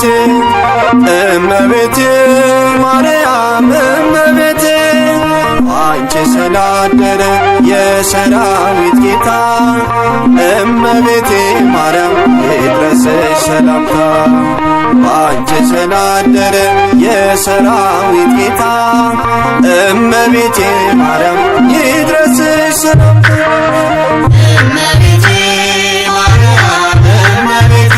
እመቤቴ፣ እመቤቴ ማርያም እመቤቴ፣ አንቺ ስላደረ የሰራዊት ጌታ፣ እመቤቴ ማርያም ይድረስሽ ሰላምታ። አንቺ ስላደረ የሰራዊት ጌታ፣ እመቤቴ ማርያም ይድረስሽ ሰላምታ።